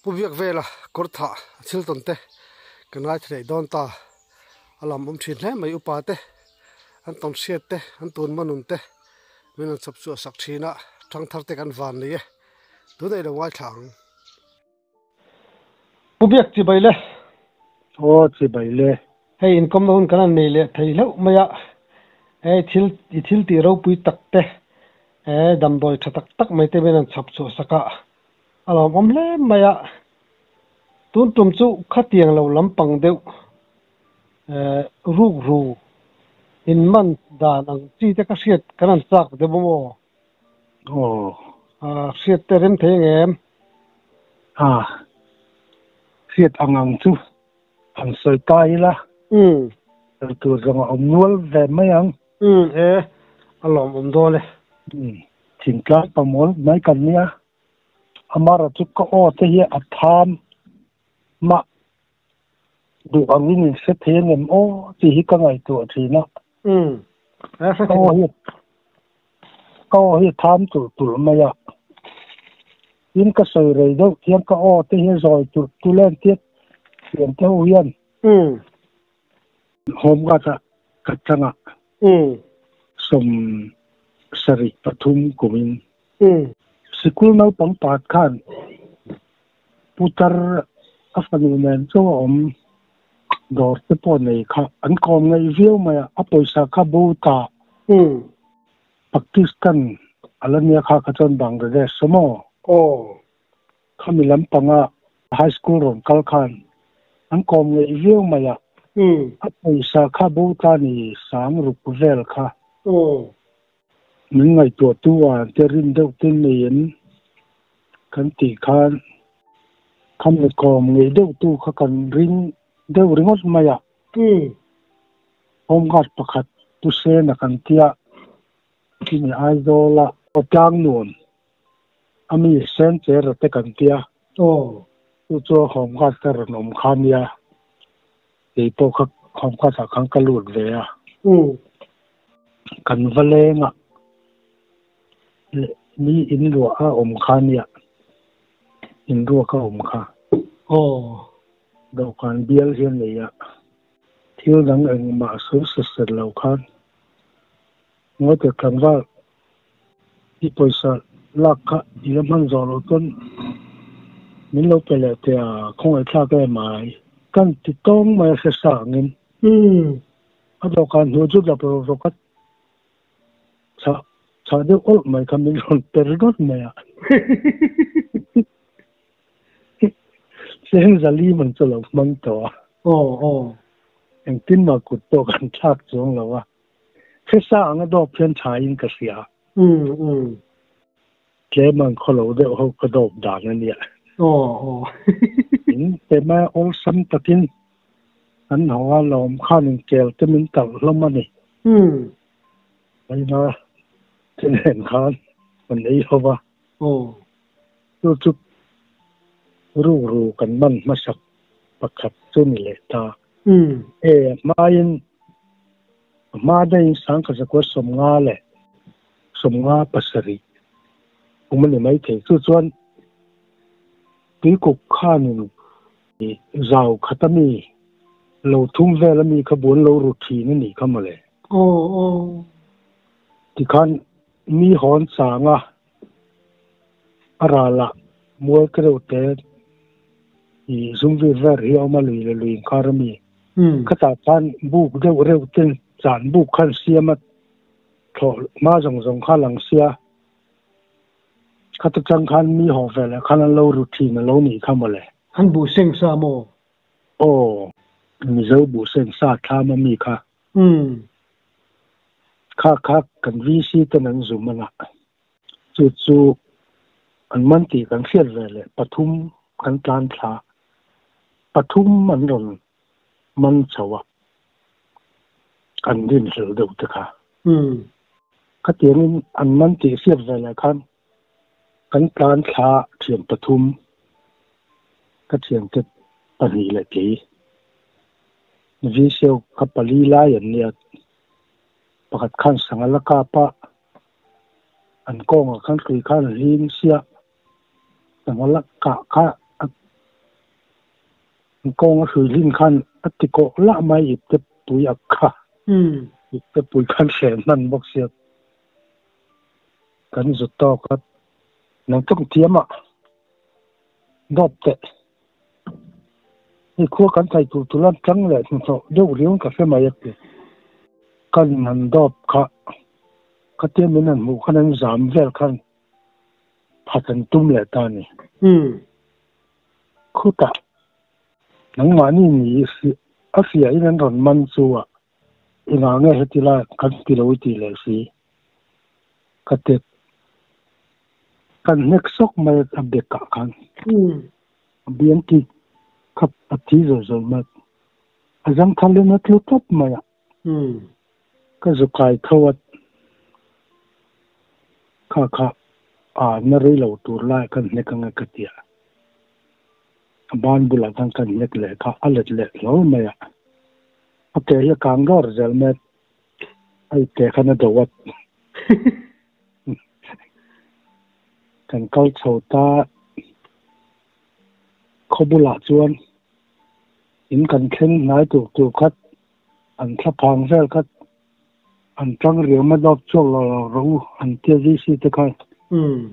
Pu biak vela kawr thah a thil tawn te kan ngaithla leh dawn ta. A lam awm thin hle mai upa te an tawn hriat te an tun manun te min rawn chawp chhuah sak thin a thangthar te kan van nei e tunah i lo ngaithla ang. Pu biak chibai le. Aw chibai le. Hei inkawmna hun kan han nei leh thei hlauh mai a, hei thil i thil tih ropui tak te he damdawi tha tak tak mai te min rawn chhawp chhuah sak a, a lawmawm hle mai a. Tun tum chu khatiang lo lampang deuh rukru inman dan ang chi te ka hriat kan han chak deuh a maw? Aw. Hriat te rem thei ang em? A, hriat ang ang chu han sawi ta ila. Umm. Sawi tur zawng a awm nual ve mai ang. Umm e, a lawmawm dawn e. Umm, thingtlang pamawl mai kan nia. Amara chu ka aw te hi a tham mah duh angin in hre thei angem aw tih hi ka ngaihtuah thin a. Umm, a hre thei lo. Ka aw hi a tham tulh tulh mai a. Tin ka sawi rei deuh hian ka aw te hi a zawi tulh tulh em tia thiam te ho hian. Umm. Home guard ah ka chang a. Umm. 73 kumin. Umm. Sikul naupang pat khan putar a fanu nen chu a awm dawr te pawh nei kha an kawm ngaih viau mai a, a pawisa kha bo ta. Umm. Pakistan a la nia kha kha chuan Bangladesh a maw? Aw. Khami lampanga high school rawn kal khan an kawm ngaih viau mai a, a pawisa kha bo ta ni sang ruk vel kha. Aw. Min ngaihtuahtu a te rin deuh te neiin kan tih khan khami kawm ngei deuhtu kha kan ring deuh ringawt mai a. Home guard pakhat Pu Sena kan tia chumi Aizawla tlang nuam a mi Sen Chera te kan tia chu chu home guard te rawn awm kha nia kei pawh kha home guard ah khan ka lut ve a. Kan va leng a mi in ruah a awm kha nia in ruak a awm kha. Dawhkan bial hian nei a. Thil dang engmah sawi set set lo khan ngawi tlangval i pawisa lak kha i la hman zawh loh chuan min lo pe leh teh a, khawngaih thlak em ai. Kan ti tawng mai a hre sa angin. A dawhkan hnu chu dap rawk rawk a chhah chhah deuh awlh mai kha min rawn per ringawt mai a. Cheng zali man chu lo hmang tawh a. Aw aw. Engtin mah kut pawh kan thlak chuang lo a. Hresa anga dawp hian tha in ka hria. Umm umm. Tlem ang khaw lo deuh ho ka dawp dan a nia. Aw aw. In pe mai awlsam takin an haw a lawm khan in kel te min talh hlawm a ni. Umm. Vaina te nen khan kan ei ho va. Aw. Chu chu rukru kan man hmasak pakhat chu ni leh ta. E a hmain a hma daihin sangkha zakua 57 kum a ni maithei. Chu chuan tuikuk khanin zau khat a mi lo thum vel a mi kha buan lo ru thin a nih kha mawle. Aw aw. Tikhan mi hawn chang a. A ralah mual ka deuh te i zum vir ver hi a awm a lui leh lui inkar a mi. Khatah khan buk deuh reuh te chan buk khan siam a thlawh hma zawng zawng kha a lang sia. Khata tang khan mi haw ve leh khan an lo ru thin a lo nih kha mawle. An buh seng sa maw? Aw, Mizo buh seng sa thlam a mi kha. Kha kha kan VC ten an zum a ngah. Chu chu an man tih kan hriat ve leh pathum kan tlan thla. Pathum an rawn man chho a, an rinhlelh deuh te kha. Khatiangin an man tih hriat ve leh khan kan tlan thla thian pathum, ka thiante pahnih leh kei, Viseu kha pali lai an nia, pakhat khan sangha la kap a, An kawngah khan hlui khan a hlim sia, sangha la kah kha a Kawng a hrui hlin khan a ti kawh lah mai ipte pui a kha. Ipte pui khan hreh hman bawk sia. Kan zu tawk a, nang tawng thiam ah dawp teh. Hei khua kan thai tur tur an tlang leh hnathawh deuh riau ka hre mai a ti. Kan han dawp kha khatia min han hmuh khan an zam vel khan phat an tum leh ta a ni. Khutah nangmahni ni a fiahin an rawn man chu a, engah nge heti lai kan ti lo i tih leh si? Ka ti. Kan hnek sawk mai a bekah khan. A biang ki kha a thi zawih zawih mai. A zangthalin a tlu tawp mai a. Ka zu kai tho a, kha kha a na rei lo tur lai kan hnek ang e ka ti a. A ban bulah khan kan hnek leh kha a let leh hlawl mai a. A ke hi a kang dawr zel mai a, a ipte khan a do a. Kan kal chho ta khaw bulah chuan in kan thleng hnai tur tur khat An thlaphang vel kha an tang riau mai dawp chhuak lo lo rawh u an tia VC te khan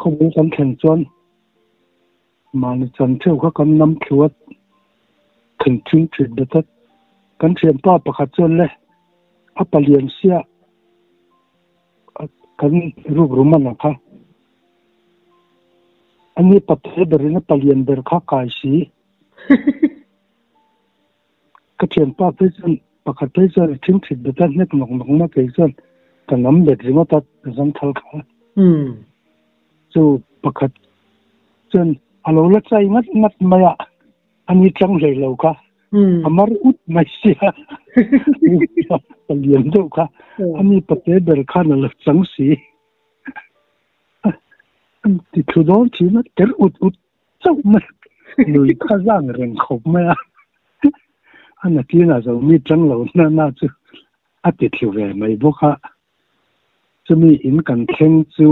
khawpui kan thlen chuan mahni chan theuh kha kan nam thlu a thlen thin thin bet a. Kan thianpa pakhat chuan le a palian sia kan rukru man ang kha ani pate berin a palian ber kha kai si. Ka thianpa phei chuan pakhat phei chuan a thing thit bet a, hnek nawk nawk mai kei chuan ka nam bet ringawt a, ka zam thal kha. Chu pakhat chuan a lo la chai ngat ngat mai a, a ni tlang hlei lo kha, a mar ut mai sia, ka lian deuh kha, a ni pate ber khan a lo chang si. Ti thlu dawn thin a, ter ut ut chauh mai nui kha zang reng khawp mai a, a nakinah zo mi tang lo na na chu a ti thlu ve mai bawk a, chumi in kan thleng chu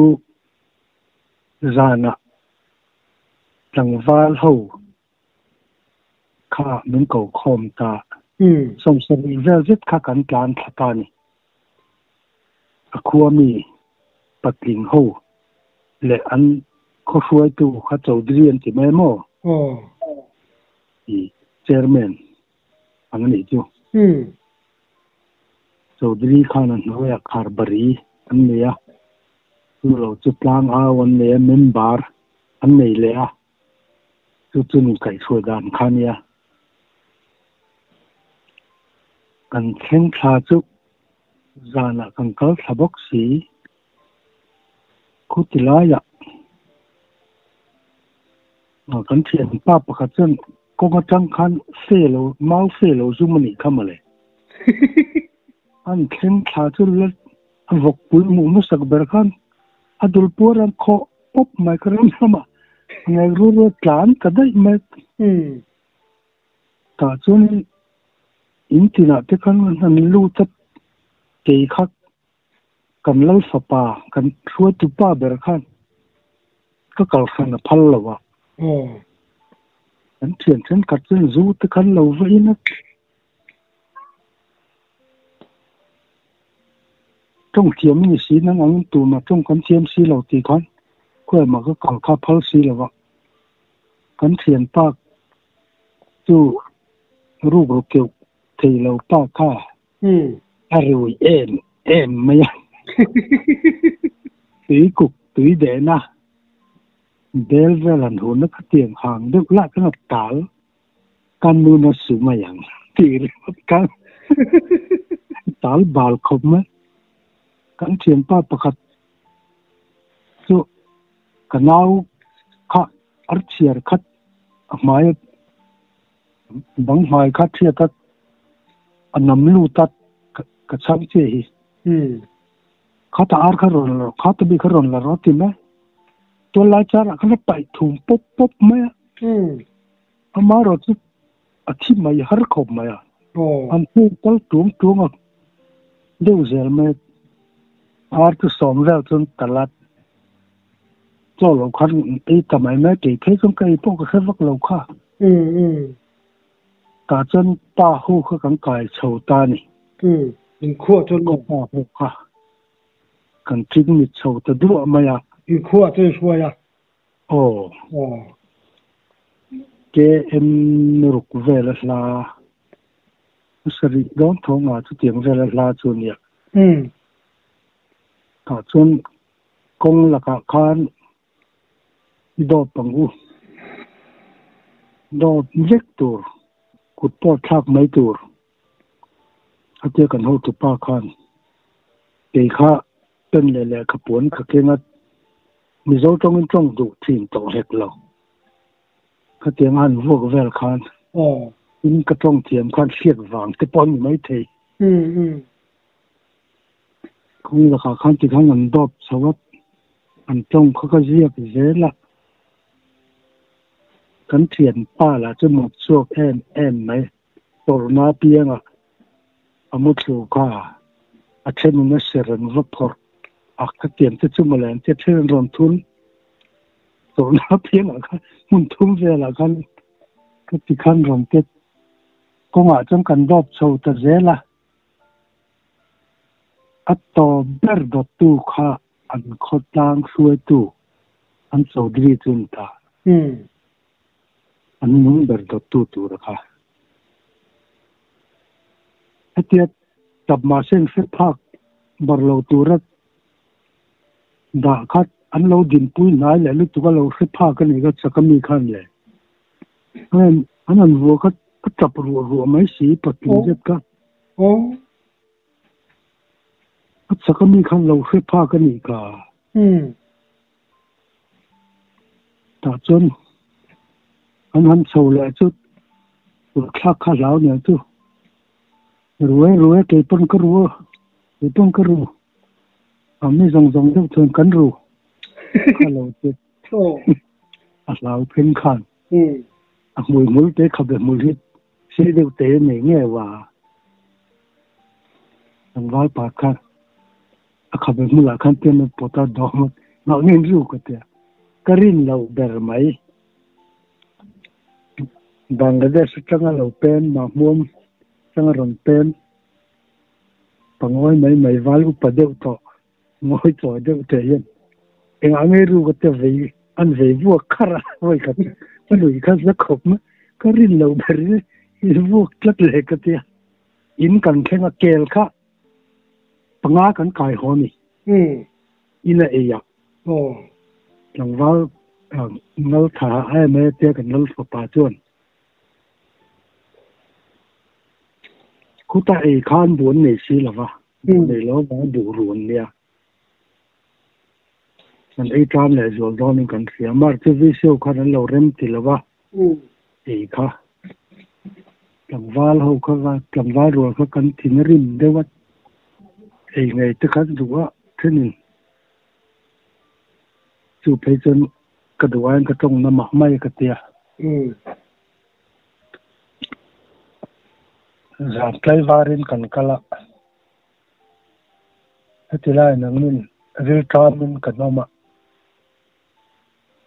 zanah tlangval ho kha min ko khawm ta, 70 vel zet kha kan tlan thla ta a ni. A khua mi patling ho leh an khaw hruaitu kha Chaudhary an ti mai maw? I chairman ang a nih chu. Chaudhary khan a hnuaiah Kharbari an nei a, chu lo chu tlangau an nei a, member an nei leh a, chu chu nun kaihhruai dan kha a nia. Kan thleng thla chu zanah kan kal thla bawk si. Khuti laiah kan thianpa pakhat chuan kawng atang khan fe lo mau fe lo zum a nih kha mawle. An thleng thla chu la a vawkpui hmuh hmasak ber khan a dul puar an khawh pawp mai ka ram lamah ngaih ru ru a tlan ta daih mai. Tah chuanin in tinah te khan an lut a kei kha kan lal fapa kan hruaitu pa ber khan ka kalhran a phal lo a. Kan thian thenkhat chuan zu te khan lo va in a. Tawng thiam i ni si nang angin tumah tawng kan thiam si lo tih khan khuaimah ka kal kha phal si lo a. Kan thian pa chu ruk ru keuh thei lo pa kha a rui em em mai a. Tui kuk tui dehna bel vel han hun a khatiang hang deuh lah khan a tal. Ka nun a su mai ang tih ringawt kha tal bal khawp mai. Kan thianpa pakhat chu ka nau kha ar chhiar khat a hmai bang hmai kha thiat a a nam lut a ka chhang che hi. Khata ar kha rawn la rawh, khata bik kha rawn la rawh a ti mai. Tuallai charah khan a paih thum pawp pawp mai a. Amaherawh chu a thi mai har khawp mai a. An hnu kal tuang tuang a deuh zel mai a. Ar chu sawm vel chuan tal a chaw lo khan ei ta mai mai kei phei chuan ka ei pawh ka hre vak lo kha. Tah chuan pa ho kha kan kai chho ta a ni. Umm, inkhua chuan maw? Pa ho kha kan chingmit chho ta duah mai a. Inkhua chuan i hruai a? Aw. Aw. KM ruk vel a hla, sarih dawn tho nga chutiang vel a hla chu a nia. Umm. Tah chuan kawng lakah khan I dawp ang u. Dawp vek tur, kut pawh thlak mai tur. A tia kan hotu pa khan kei kha pen leh lehkha puan ka keng a, Mizo tawngin tawng duh thin tawh hlek lo. Khatiang a han vuak vel khan in ka tawng thiam khan hriat vang te pawh a ni maithei. Kawng lakah khan tikhan an dawp chho a, an tawng kha ka ziak zel a. Kan thianpa lah chu mut chhuak em em mai, tawrhna apiangah a mu thlu kha a thenin a ser an va phawrh a, khatiang te chu mawle an tia then an rawn thun tawrhna apiangah khan hmun thum velah khan ka tikhan rawn tet kawngah chuan kan dawp chho ta zel a. A tawp ber dawttu kha an khawtlang hruaitu an Chaudhary chu a ni ta. An nung ber dawttu tura kha. Hetia tap mahse an hre phak bar lo tura dah kha an lo dinpui hnai leh lutuk a lo hre phak a nih kha chak ami khan le. An han vuah kha a tap ruah ruah mai si patling zet kha. A chak ami khan lo hre phak a nih ka. Tah chuan an han chho leh chu urthlak kha hlau nen chu ruai ruai kei pawn ka ru a, kei pawn ka ru a mi zawng zawng deuh chuan kan ru kha lo che a hlau phen khan a hmui hmul te khabe hmul hi Sei deuh te nei nge wa tlangval pa kha a khabe hmulah khan tian a pawt a dawm a ngauh nge ru ka tia ka rin loh ber mai. Bangladesh atanga lo pem mahmuam atanga rawn pem pangawi mai mai val upa deuh tawh ngawi chawi deuh te hian engah nge ru ka tia vei an vei vuak kharh a vawi khat ka nuih kha za khawp mai ka rin loh ber in i vuak tlat leh ka tia in kan thleng a kel kha panga kan kai haw ni in a ei a tlangval ngal tha em em tia kan lal fapa chuan khuta ei khan buan nei si lova Buh nei lo avanga buh ru an nia. Kan ei tan leh zual dawnin kan hria. March chu VCO khan an lo rem ti lo va, ei kha tlangval ho kha va tlangval rual kha kan thin a rim deuh a, ei ngei te khan duh a thenin chu phei chuan ka duh aiin ka tawng na mah mai ka tia. Zan tlaivarin kan kal a, heti lai nangin rilṭamin kan awm a,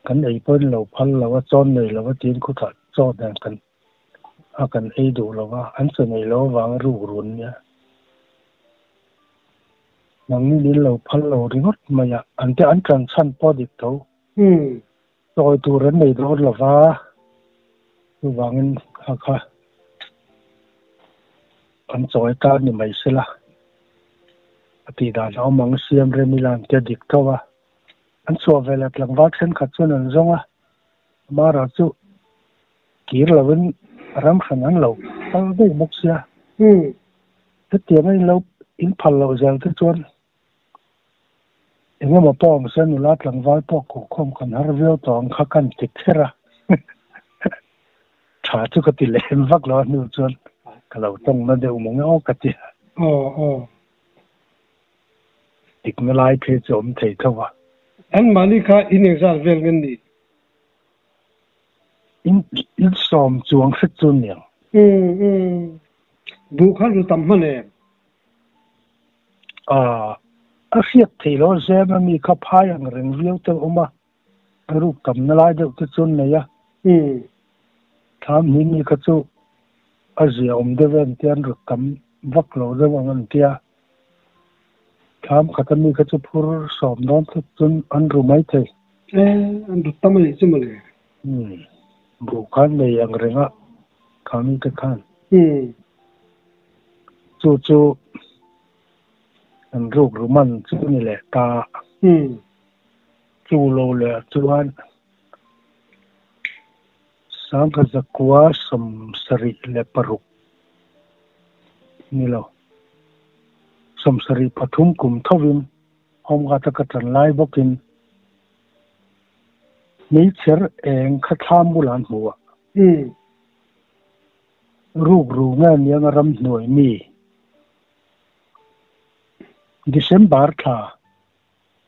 kan ei pawhin lo phal lo a, chawn nei lo a tiin khutah chaw nen kan a kan ei duh lo a, an chaw nei lo avanga ruk run nia. Nangnin in lo phal lo ringawt mai a, an te an ṭan chhan pawh dik tho. Sawi tur an nei dawn lo va, chuvangin kha kha an chawi ta ni mai sela, a tih dan a awm ang siam rem ila an tia dik tho a. An chhuah veleh tlangval thenkhat chuan an zawng a, Mara chu kir lovin ram hran an lo kal daih bawk sia. Hetianga in lo inphal loh zel te chuan Eng emaw pawh awm se nula tlangval pawh kuhkhawm kan har viau tawh ang kha kan ti kher a, tha chu ka ti lem vak lo a hnu chuan ka lo tawng na deuh mawng e aw ka ti a. Aw aw. Dikna lai phei chu awm thei tho a. An mahni kha in engzat vel nge ni? In in sawm chuang hret chu niang. Umm umm. Buh kha ru tam hman em? A a hriat theih loh a zem a mi kha phai ang reng viau te a awm a, a ruk tamna lai deuh te chu an nei a. Thlam hnih mi kha chu A zia awm deuh e an tia, an ru tam vak lo deuh ang an tia. Thlam khat ami kha chu phur sawm dawn tlat chuan an ru mai thei. E, an ru tam a nih chu mawle. Umm, buh khan nei ang reng a, kha mi te khan. Umm. Chu chu an ruk ru man chu ni leh ta. Umm. Chu lo leh chuan Sangha zakua 76 ni lo, 73 kum thovin Home Guard a ka tan lai bawkin meichher eng kha thlam bulah an hmu a. Ruk ru nge aniang a ramhnuai mi December thla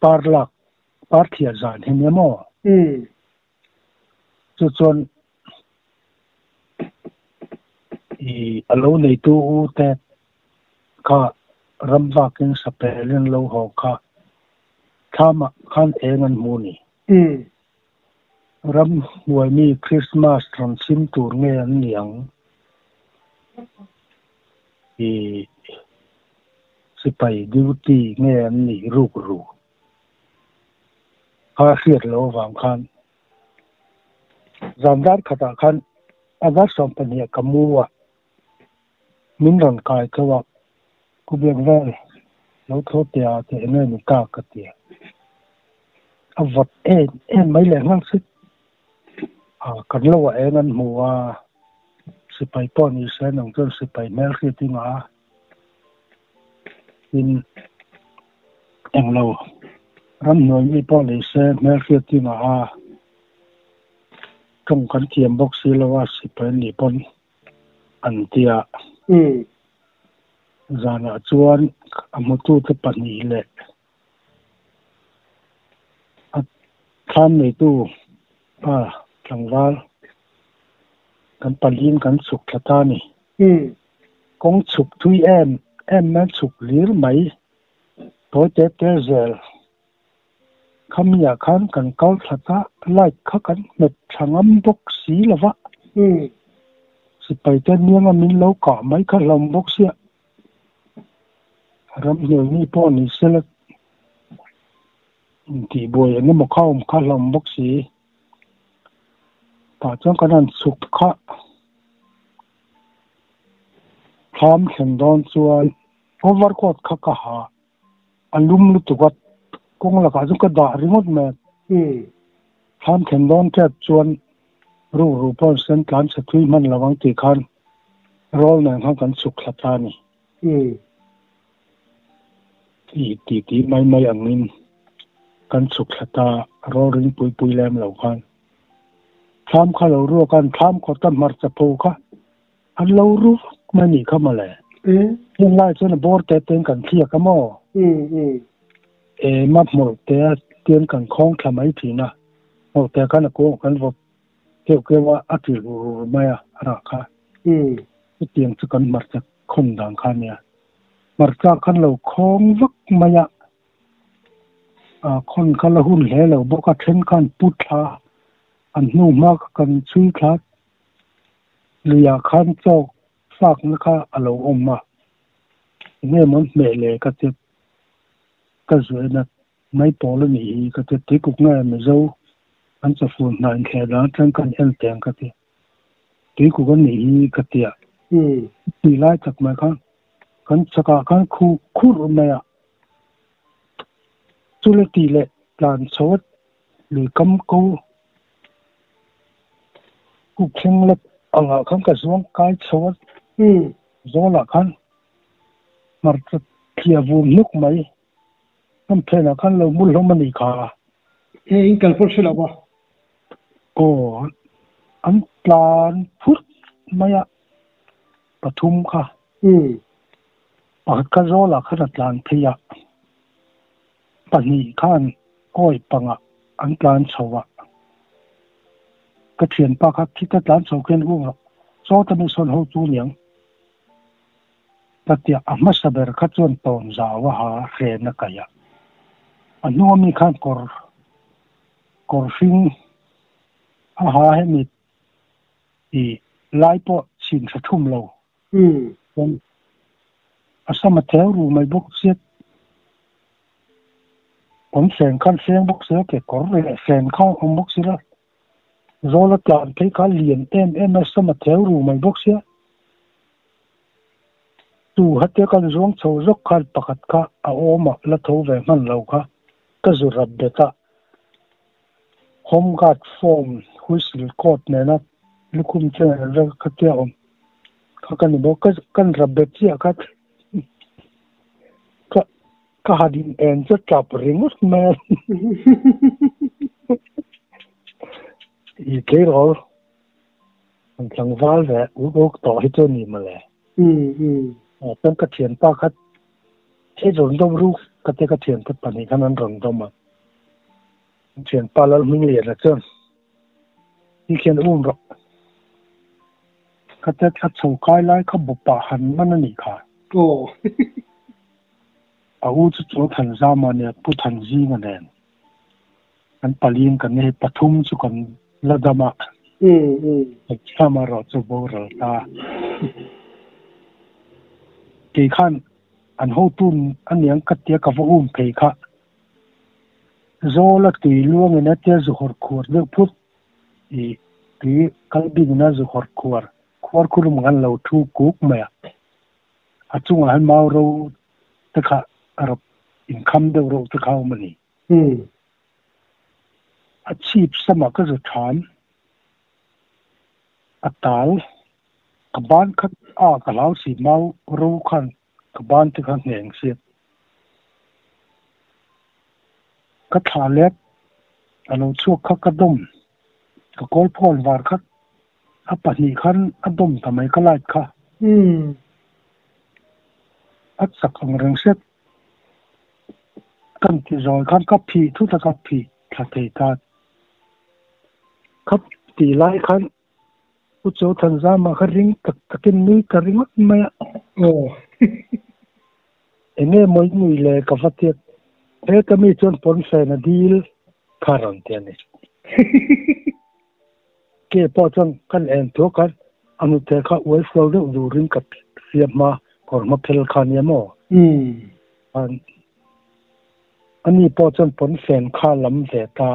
par lak par thiah zan hi nia maw? Chu chuan i a lo neitu u te kha ram vakin sapelin lo haw kha thlamah khan eng an hmu ni. Ram hnuai mi Krismas rawn chhim tur nge an ni ang? I sipai duty nge an nih ruk ru? Kha hriat loh avang khan zan dar khatah khan a dar 12 ah ka mu a, min rawn kai tho a, Ku biak vel lo tho tia tih eng nge ni ta ka ti a, a vawt em em mai leh nghal si. A kan lo ah eng an hmu a, sipai pawh ni se nang chuan sipai hmel hriat i ngah a, tin englo ramhnuai mi pawh nei se hmelhriat hi ngah a, tawng kan thiam bawk si lo a sipai an nih pawn an ti a. Zanah chuan a hmutute pahnih leh a thlam neitu pa tlangval kan paliin kan chhuk thla ta a ni. Kawng chhuk thui em em mai chhuk lir mai tawi te te zel. Khamiah khan kan kal thla ta, light kha kan hmet tha ngam bawk si lo va. Sipai te nianga min lo kah mai kha hlawm bawk sia. Ramhnuai mi pawh ni sela intihbuai eng emaw kha awm kha hlawm bawk si. Tah chuan kan han chhuk kha. Thlam thlen dawn chuan overcoat kha ka ha a lum lutuk a, kawng lakah chuan ka dah ringawt mai a. Thlam thlen dawn tep chuan rukru pawh sen tlan chhe thui hman lo ang tih khan roll nen khan kan chhuk thla ta a ni. Tih tih tih mai mai angin kan chhuk thla ta roll ring pui pui lem lo khan. Thlam kha lo ruak a, an thlam kawt a hmarcha pho kha an lo ruak mai nih kha mawle. Heng lai chuan a bawr te tein kan thliak a maw? Em a hmawlh te a tian kan khawng thla mai thin a, hmawlh te khan a kuangah kan vawp keuh keuh a, a ṭil rur rur mai a, a rah kha. Chutiang chu kan hmarcha khawn dan kha a nia. Hmarcha khan lo khawng vak mai a. Khawn kha la hun hle lo bawk a, then khan pu thla an hnu hma kha kan chhui thla luiah khan chawk fakna kha a lo awm a, enge maw an hmeh le ka ti ka zuaina mai pawl a nih hi ka ti tuikuk nge Mizo an chawfun hna inthleh dan atang khan en teng ka ti tuikuk a nih hi ka ti a, tih lai tak mai khan kan chakah khan khuh khurh mai a. Chule tih leh tlan chho a lui kam ko kuk thleng lep angah khan ka zuang kai chho a, zawlah khan hmarcha thliah vum hnuk mai hman phenah khan lo mu hlawm a nih kha. He in kal pawh hre lo a. Aw, an tlan phut mai a, pathum kha. Pakhat kha zawlah khan a tlan phei a, pahnih khan awi pangah an tlan chho a, ka thianpa kha khita tlan chho khian u rawh, sawta mi sawn ho chu niang ka tia, a hmasa ber kha chuan tawn zau a ha hren a kaih a, a hnunga mi khan kawr kawr hring a ha hemi tih lai pawh chhin tha thum lo. A sama theu ru mai bawk sia pawn fen khan feng bawk sia ke kawr leh fen kha awm bawk si la zawl a tlan phei kha lian em em a sama theu ru mai bawk sia chu hate kan zuang chho zawk khan pakhat kha a awm a la tho ve hman lo kha ka zu rap bet a home guard form whistle coat nena lukhum chen vek kha tia awm kha ka ni bawk ka kan rap bet chiah kha ka ka hadin en chu tap ringawt mai a i tleirawl an tlangval ve uk uk tawh hi chu ni mawle chuan ka thianpa kha hei rawn dawm ru ka te ka thiante pahnih khan an rawn dawm a thianpa Lalhmingliana chuan ti khian um rawh ka te thla chho kai lai kha bawpah han man a nih kha a u chu chu Thanzama nia Pu Thanzinga nen kan palin kan hei pathum chu kan la dam a Thanzama erawh chu boral ta kei khan an hotun aniang ka tia ka va um phei kha Zawla tui luangin a tia zu hawr khuar deuh phut i tui kal bingin a zu hawr khuar khuar khulum khan lo thu kuk mai a a chungah hian mau ro te kha a rawp inkham deuh reuh te kha a awm a ni. A chhip samah ka zu tham a tal ka ban khat a ka hlau si mau ro khan ka ban te kha ngheng sia ka thla let a lo chhuak kha ka dawm ka kawl phone var kha a pahnih khan a dawm ta mai ka light kha a chak ang reng hret kan ti zawi khan ka phih thut a ka phih thla thei ta kha tih lai khan Pu Chothanzama kha ring tak takin nui ta ringawt mai a. Enge mawi nui le ka va tiat heta mi chuan pawnfen a dil kha rawn ti a ni. Ke pawh chuan kan en thuak khan a hnute kha uai fual deuh durin ka siam hma kawr hma phel kha nia maw? Ani pawh chuan pawnfen kha lam ve ta.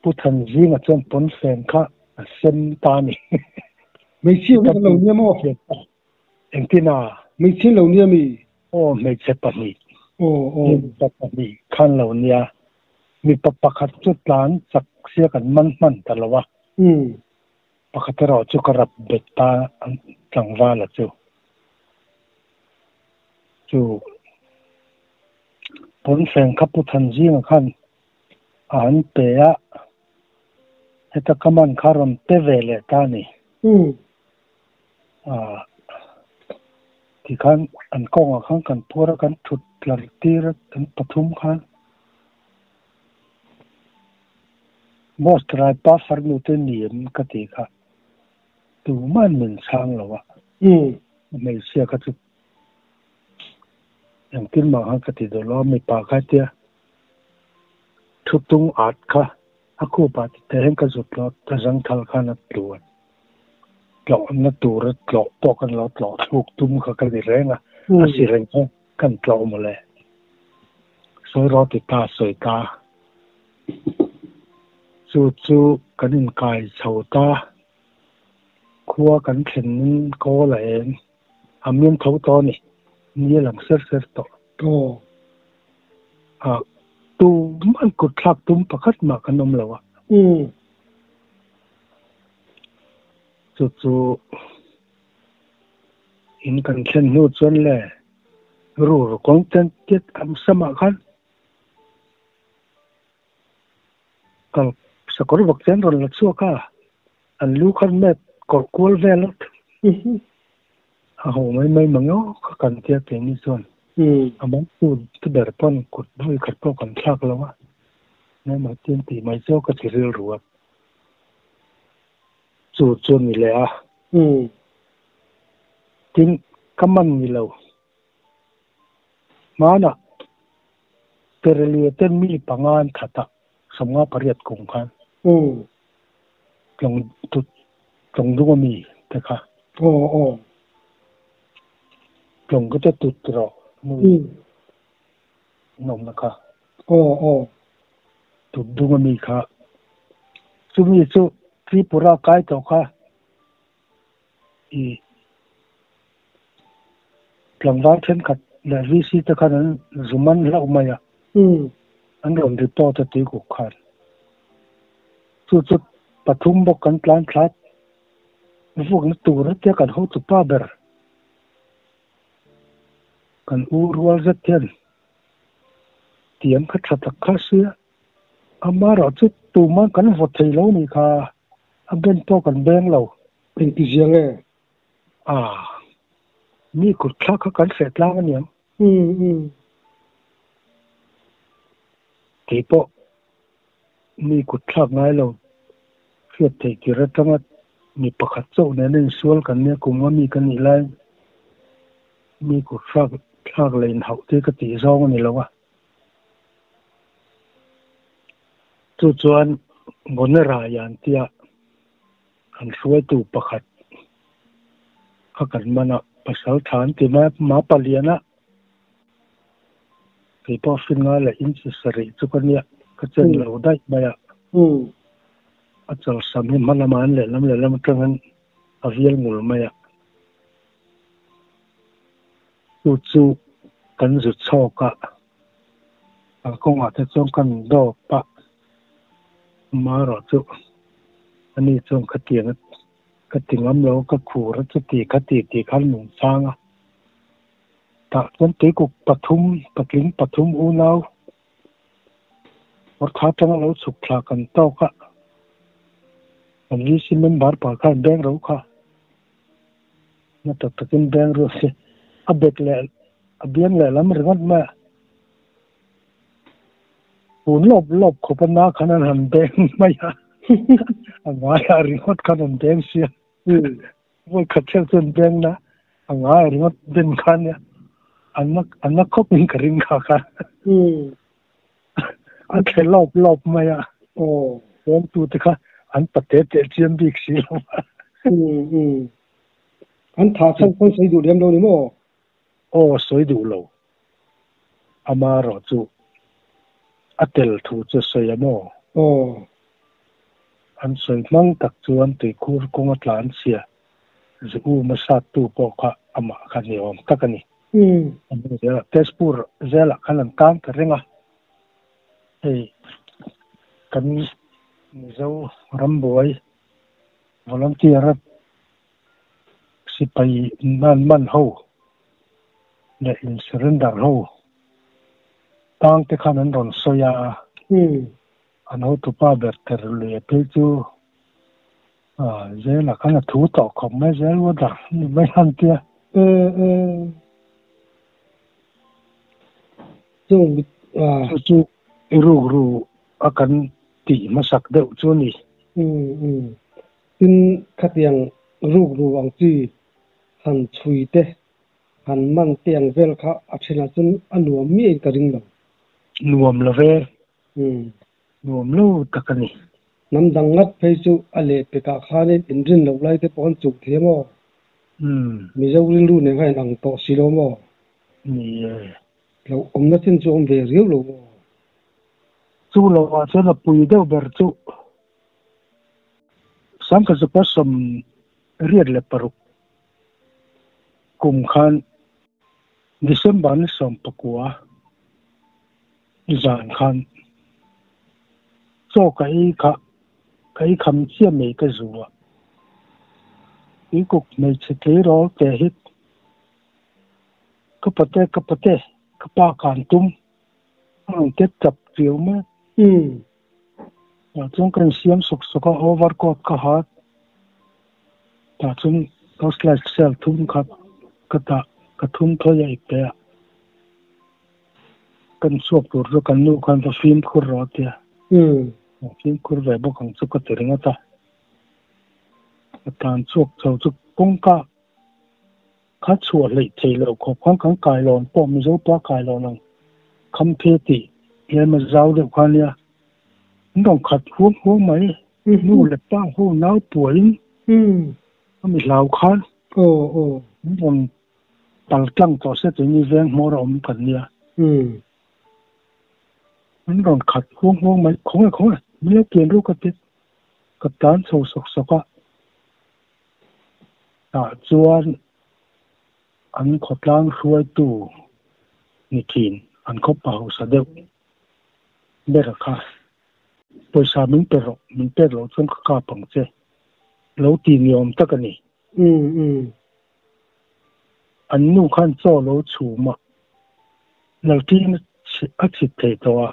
Pu Thanzinga chuan pawnfen kha a sem ta a ni. Hmeichhia vek an lo nia maw? Engtin a? Hmeichhia an lo nia mi? Aw, hmeichhe pahnih. Mipa pahnih kha an lo nia. Mipa pakhat chu tlan chak sia kan man hman ta lo a. Pakhat erawh chu ka rap bet ta tlangval a chu. Chu pawnfen kha Pu Thanzinga khan a han pe a, heta ka man kha rawn pe ve leh ta a ni. Tikhan an kawngah khan kan phuar a, kan thut tlar tir a, kan pathum khan Boss rai pa farnu te ni em ka tih kha tuman min chhang lo a, hmeichhia kha chu engtin mah khan ka ti duh lo a, mipa kha hetia Thu tung at kha a khup ah tite hian ka zut lo a zangthal khan a tlu a, tlawhna tura tlawh pawh kan lo tlawh thluk tum kha ka ni reng a, a si reng kha kan tlawh mawle. Sawi rawh ti ta sawi ta. Chu chu kan inkai chho ta, khua kan thlen in kawl a eng, a miam tho tawh a ni, ni a lang ser ser tawh. A tumah kut thlak tum pakhat mah kan awm lo a. Chu chu in kan thlen hnu chuan le ru ru kawng ten tiat am samah khan kal sakawr vak chen rawn la chhuak a, an lu khan met kawrh kual vel a. A ho mai mai mang aw kha kan tia keini chuan a mangtu te ber pawn kut vawi khat pawh kan thlak lo a, hmel tin tih mai chu ka ti rilru a, chu chu a ni leh a, tin ka man ni lo hmanah Perelia ten mi panga an that a, 58 kum khan tlawng tlawng dung a mi te kha. Tlawng ka te tut rawh nui nawmna kha. Aw aw. Tut dung ami kha. Chumi chu Tripura kai tawh kha i tlangval thenkhat leh VC te khan an zuman hlauh mai a. An rawn report a tuikuk khan. Chu chu pathum bawk kan tlan thla vuakna tur a tia kan hotu pa ber kan u rual zet hian tiang kha tha tak kha sia amaherawh chu tuma kan vaw thei lo ni kha a ben pawh kan beng lo. Engti ziang e? A mi kut thlak kha kan hreh tlang aniang. Keipawh mi kut thlak ngai lo hriat theih tir atanga mi pakhat chauh nena insual kan nia kum nga mi ka nih laiin mi kut thlak thlak leh inhauh te ka tih zawng a ni lo a. Chu chuan Bonera an tia an hruaitu pakhat kha kan man a, pasal tha an ti mai a, ma palian a. Keipawh hrin ngai leh inchi sarih chu ka nia, ka chen lo daih mai a. A chalsam hi hma lamah an lehlam lehlam atangin a vial ngul mai a. Chu chu kan zu chhawk a, kalkawngah te chuan kan dawp a, amaherawh chu ani chuan khatiang ka ti ngam lo, ka khur a chuti khati tih khan min chhang a. Tah chuan tuikuk pathum, patling pathum unau Awrtha atanga lo chhuk thla kan tawk a, kan VC member pa khan bank ro kha na tak takin bank ro se a bek leh a biang leh lam ringawt mai a, tun lawp lawp khawp a na khan an han bank mai a, a ngaiah ringawt khan an bank sia. Vawi khat hreuh chuan bank na a ngai ringawt den kha nia an na an na khawp in ka ring kha kha a thle lawp lawp mai a awm tu te kha an pate teh chiam bik si lo an tha chhan pawn sawi duh lem lo ni maw? Aw sawi duh lo amaherawh chu a tel thu chu sawi a maw? Aw. An sawi hmang tak chuan tuikhur kawng a tlan chhia zu u hmasa tu pawh kha amah kha ni awm tak a ni. Tezpur zelah khan an tang ta reng a, hei kan Mizo rambuai volunteer a sipai nan man ho leh in surrender ho tang te khan an rawn sawi a. An hotupa ber ter lui phei chu Zela khan a thu tawh khawp mai zel water ni mai han tia. Chu Chu chu i rukru a kan tih hmasak deuh chu a ni. Tin, khatiang rukru ang chi han chhui te, han man te ang vel kha a thenah chuan a nuam miahin ka ring lo. Nuam lo ve. Nuam lo tak a ni. Hnam dang ngat phei chu a leh pekah khanin inrin loh lai te pawh an chuk thei maw? Mizo rilru nen khan inang tawh si lo maw? Ni e. Lo awmna chin chu awm ve riau lo maw? Chu lovah chuan a pui deuh ber chu Sangkhazupa 86 kum khan December ni 19 zan khan chaw ka ei kha ka ei kham chiah mai ka zu a, tuikuk hmeichhe tleirawl te hi ka pate ka pate ka pa kan tum a rawn tet tap riau mai. Tah chuan ka insiam sawk sawk a, over coat ka ha tah chuan torchlight cell thum kha ka tah ka thum thawi a ip a. Kan chhuak tur chu kan nu khan va fimkhur rawh a tia. Fimkhur ve bawk ang chu ka ti ringawt a. Ka tan chhuak chho chu kawngka kha chhuah hleih thei loh khawp khan kan kailawn pawh Mizo pa kailawn ang kham phe tih tlem a zau deuh kha nia. An rawn khat huam huam mai. Nu leh pa ho nau puahin a mi hlau khan an rawn. Paltlang tawh se keini veng hmawr a awm kan nia. Min rawn khat huang huang mai, khawnge khawnge, min lo kian ruk a ti. Ka tlan chho sawk sawk a, tah chuan an khawtlang hruaitu ni thin, an khaw pa hausa deuh ber kha pawisa min pe rawh, min pek loh chuan ka kap ang che, lo ti ni awm tak a ni. An nu khan chaw lo chhum a, Lalṭin a chhit thei tawh a,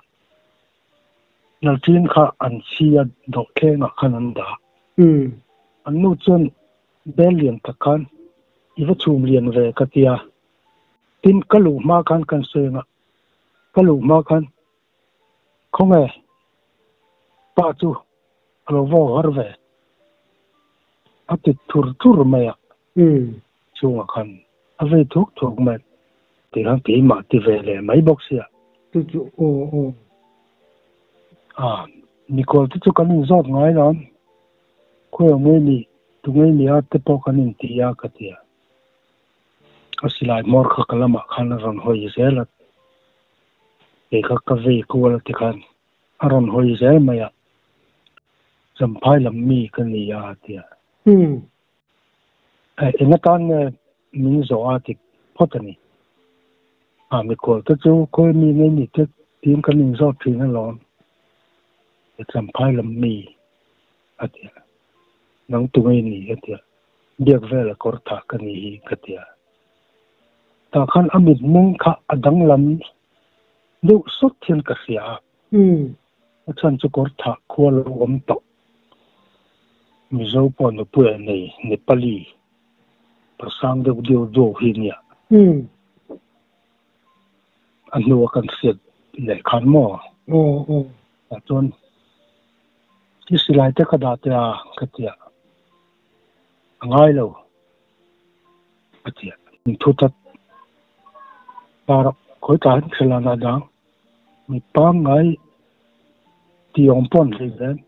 Lalṭin kha an chhi a dawhthlengah khan an dah. An nu chuan bel lian tak khan i va chhum lian ve ka ti a, tin ka luh hma khan kan sawi ang a, ka luh hma khan khawnge pa chu a lo va har ve a ti thur thur mai a, chungah khan a vei thuk thuk mai tih khan keimah ti ve leh mai bawk sia. Chu chu aw aw. A, mikhual te chu kan inzawt ngai lo, khawi ang nge ni, tu nge ni a te pawh kan inti a ka ti a. A silai hmawr kha ka lamah khan a rawn hawi zel a, kei kha ka vei kual a ti khan a rawn hawi zel mai a, Champhai lam mi ka ni a a ti a. Eng atan nge min zawh a ti phawt a ni. A mikhual te chu khawi mi nge ni te tiin kan inzawt thin alawm. Champhai lam mi a ti a. Nang tu nge ni a ti a. Biak vela kawr thah ka ni hi ka ti a. Tah khan a mitmeng kha a danglam deuh sawt hian ka hria a. A chhan chu kawr thah khua lo awm tawh. Mizo pawh nupui a nei Nepali pasang deuh deuh deuh hi nia. A hnua kan hriat leh khan maw? Tah chuan i silai te ka dah teh a ka ti a, a ngai lo a ti a. Thu that par khawi tla hian thil a dang mi pangngai tih awm pawh an hlei zel.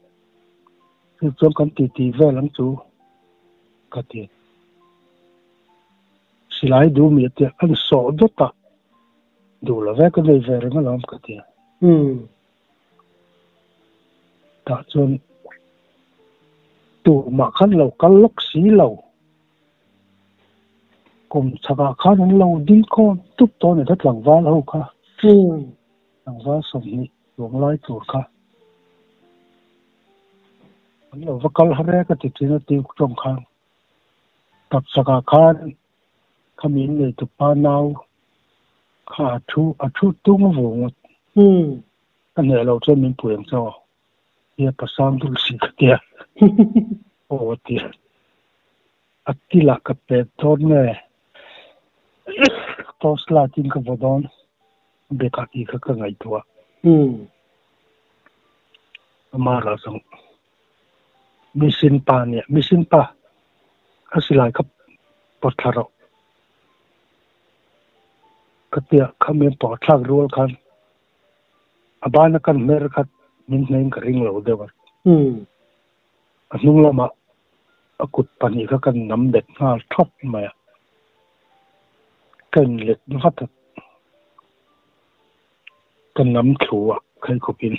Chu chuan kan titi vel ang chu ka ti. Silai duh mi te an sawh dawt a, duh lo ve ka nei ve reng alawm ka ti. Tah chuan tumah khan lo kal lawk si lo. Kum chhakah khan an lo ding khawm tup tawh a ni kha tlangval ho kha. Tlangval 20 ruang lai tur kha an lo va kal har e ka ti thin a ti tawng khan tap chakah khan khami in nei tupa nau kha a thu a thu tung vung ka hneh lo chuan min pui ang chaw ia pasang dul si ka tia aw a ti a tila ka pet dawn nge torch light in ka vaw dawn bekah tih kha ka ngaihtuah amah zawng mihring pa nia mihring pa a silai kha pawt thla rawh ka tia kha min pawh thlak rual khan a bana kan hmer kha min hnein ka ring lo deuh a a hnung lamah a kut pahnih kha kan nam bet nghal thawp mai a ka inlet vat a ka nam thlu a khaikawpin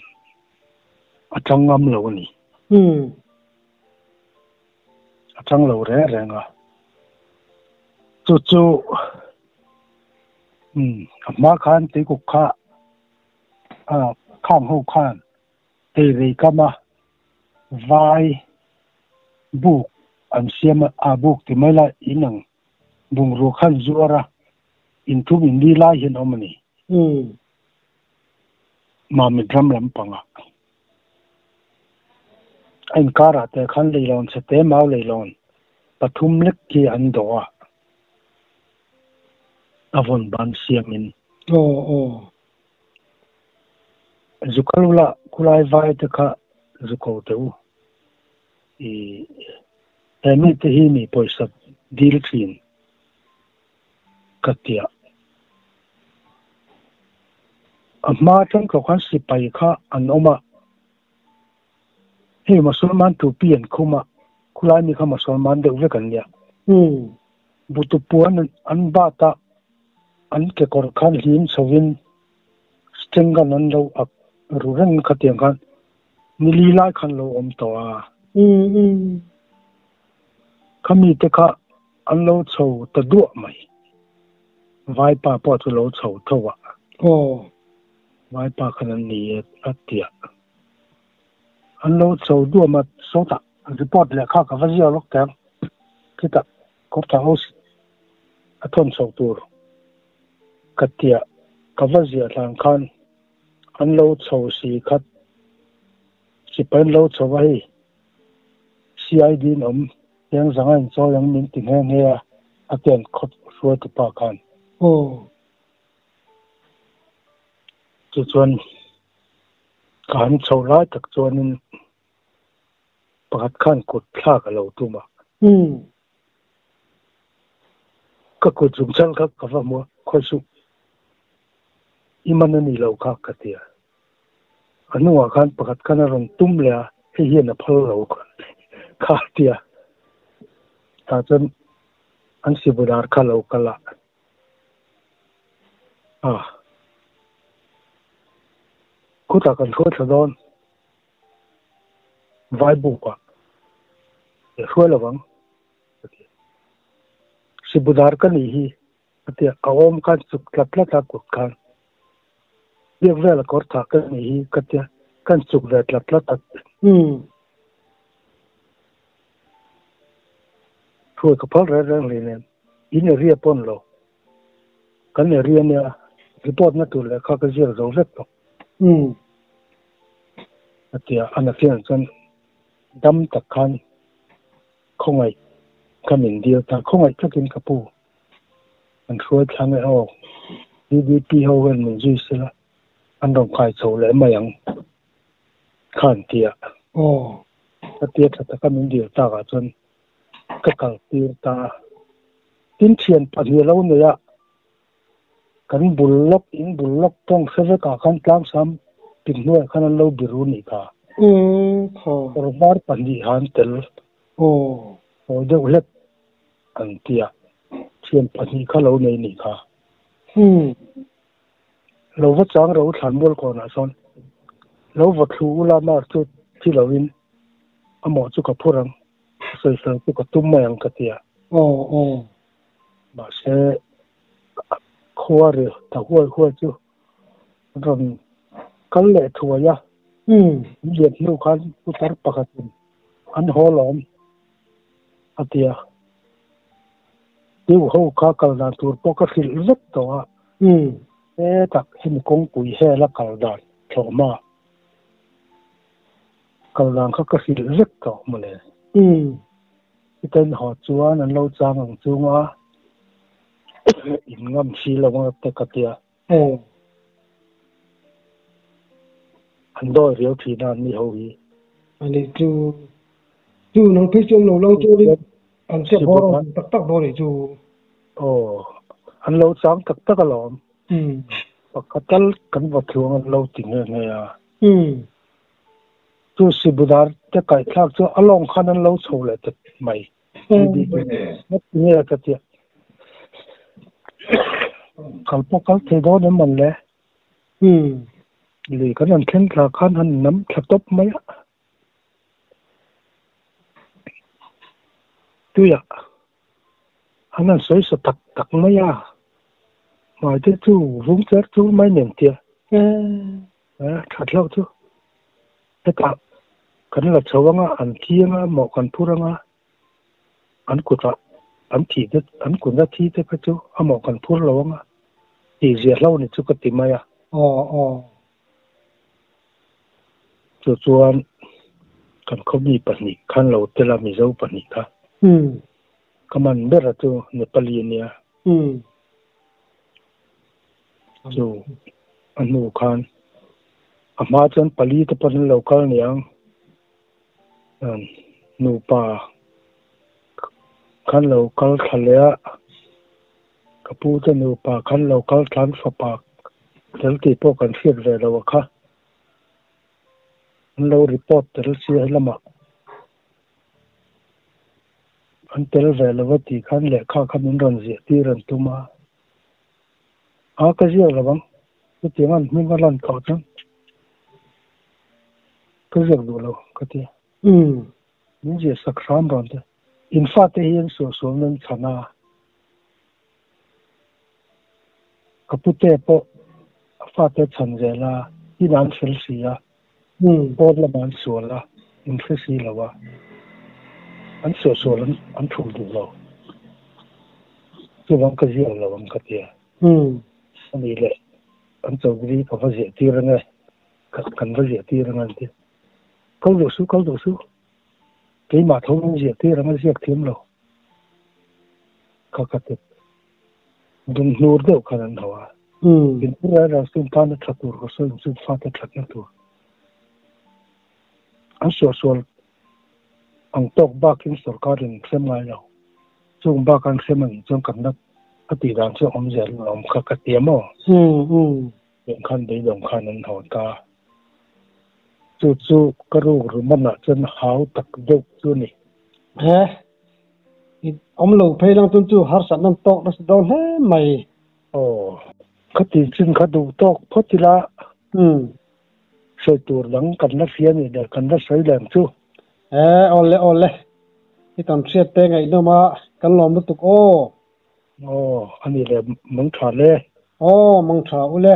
a tang ngam lo a ni a tang lo reng reng a chu chu a hma khan tuikuk kha a khang ho khan teirei kama vai buk an siam a a buk ti mai la in ang bungrua khan zuar a inthum in li lai hian awm a ni Mamit ram lampangah a inkarah te khan leilawn chhe te mau leilawn pathum lek khi an dawh a a vawn ban siamin Zukalula khulai vai te kha zuko teh u i he mi te hi mi pawisa dil thin ka ti a. A hma atang tawh khan sipai kha an awm a, hei Mosolman tupi an khum a, khulai mi kha Mosolman deuh vek an nia. Butu puan an bat a. An kekawr khan hlim chhovin string gun an lo ak ru reng khatiang khan nili lai khan lo awm tawh a. Khami te kha an lo chho ta duah mai. Vaipa pawh chu lo chho tho a. Vaipa khan an ni e a ti a. An lo chho duah ma sawtah report lehkha ka va ziak lawk teh ang. Khitah Kawrthah House a thawn chho tur ka tia ka va ziah hlan khan an lo chho si khat sipai an lo chho a hei CID in awm eng zanga in chawi ang min ti nghe nghe a a ti an khawp hruaitu pa khan. Chu chuan ka han chho lai tak chuanin pakhat khan kut thlak a lo tum a. Ka kut zungchal kha ka va hmu a, khawi suh, i man a ni lo kha ka ti a. A hnungah khan pakhat khan a rawn tum leh a, hei hian a phal lo kha a ti a. Tah chuan an sibudar kha a lo kal a, a khutah kan hruai thla dawn. Vai bukah i hruai lo vang a ti a. Sibudar ka nih hi a ti a, ka awm khan chuk tlat tlat a kut khan. Biak vela kawr thah ka nih hi ka ti a, kan chuk ve tlat tlat a. Hruai ka phal reng reng hleinem, in area pawn lo. Kan area nia report na tur lehkha ka ziak zo vek tawh. A ti a, a nafian chuan dam tak khan khawngaih ka min dil ta, khawngaih takin ka pu an hruai thlang e aw, VDP ho hian min zui sela an rawn kai chho leh mai ang kha an ti a. Ka tia tha taka min dil takah chuan ka kal tir ta a, tin thian pahnih a lo nei a, Kan bul lawk, in bul lawk tawng hre vekah khan tlangsam pin hnuaiah khan an lo biru nih kha. Kawr var pahnih han tel hawi deuh hlek an tia, thian pahnih kha lo nei nih kha. Lo va chang ro thlan mual kawnah sawn lo va thlu ula mar chu thi loin a mawh chu ka phur ang, a sawisel chu ka tum mai ang ka tia. Mahse, khua ri ta huai huai chu an rawn kal leh thuai a, an lian hnu khan putar pakhatin an haw lawm a ti a. Deuh ho kha kal dan tur pawh ka hrilh vek tawh a, hetah hemi kawngpui hela kal dan thlawhma kal dan kha ka hrilh vek tawh mawle. Chuten haw chuan an lo chang ang chunga in ngam si lo ang te ka tia. An dawi riau thin a an ni ho hi. Ani chu chu nang phei chu awm lo lang chuan an che bawr ang tak tak dawn nih chu. Aw an lo chang tak tak alawm. Pakhat tal kan va tluang an lo ti nghe nghe a. Chu Sibudar te kaihthlak chu a lawng khan an lo chho leh ta mai. Nge ka tia. Kal pawh kal thei dawn em man le. Lui kan han thleng thla khan han nam thla tawp mai a. Tuiah an han sawi sa tak tak mai a. Hmai te chu vung cher chur mai nen tia. That hlauh chu hetah kan la chho anga an thi anga mawh kan phur anga an kutah an thih te an kutna thi te kha chu a mawh kan phur lo anga tih ziah hlo ni chu ka ti mai a. Chu chuan kan khaw mi pahnih khan lo tel a Mizo pahnih kha ka man ber a chu Nepali ania. Chu a hnu khan a hma chuan pali te pawn an lo kal niang nupa khan lo kal thla leh a, ka pu te nupa khan lo kal thla an fapa tel tih pawh kan hriat ve lo a kha an lo report tel sia helamah. An tel ve lo a tih khan lehkha kha min rawn ziah tir an tum a. A ka ziak lo ang. Chutiang an hming a lan tawh chuan ka ziak duh lo ka ti a. Min ziah sak hram rawn te. In fate hi an suahsual nan chhan a. Ka pute pawh a fate a chhan zel a, in an fel si a, pawn lamah an sual a, in hre si lo a, an suahsual an thulh duh lo. Chuvang ka ziak lo ang ka ti a. Ani leh an Chaudhary ka va ziah tir ange, kan va ziah tir ange an ti. Kal duh suh, kal duh suh. Keimah tho min ziah tir ang a ziak thiam lo. Ka ka ti. Dum hnur deuh khan an hau a. In pu rai rai sun tan a tha tur ka sawi chu fate thatna tur. An suahsual ang tawk bakin sorkarin hrem ngai lo. Chung bak an hrem a nih chuan kan la a tih dan chu awm zel lo awm kha ka ti a maw? Eng khan beidawng khan an hawn ta. Chu chu ka ruk ru manah chuan hau tak deuh chu a ni. He i awm lo phei lang chuan chu harsat nan tawk nasa dawn hle mai. Aw, ka tih chin kha duh tawk phawt ila. Sawi tur dang kan la hria nih leh kan la sawi lem chu. He, awle awle. I kan hriat te ngaihnawm a, kan lawm lutuk aw. Aw, a nih leh mang tha le. Aw, mang tha u le.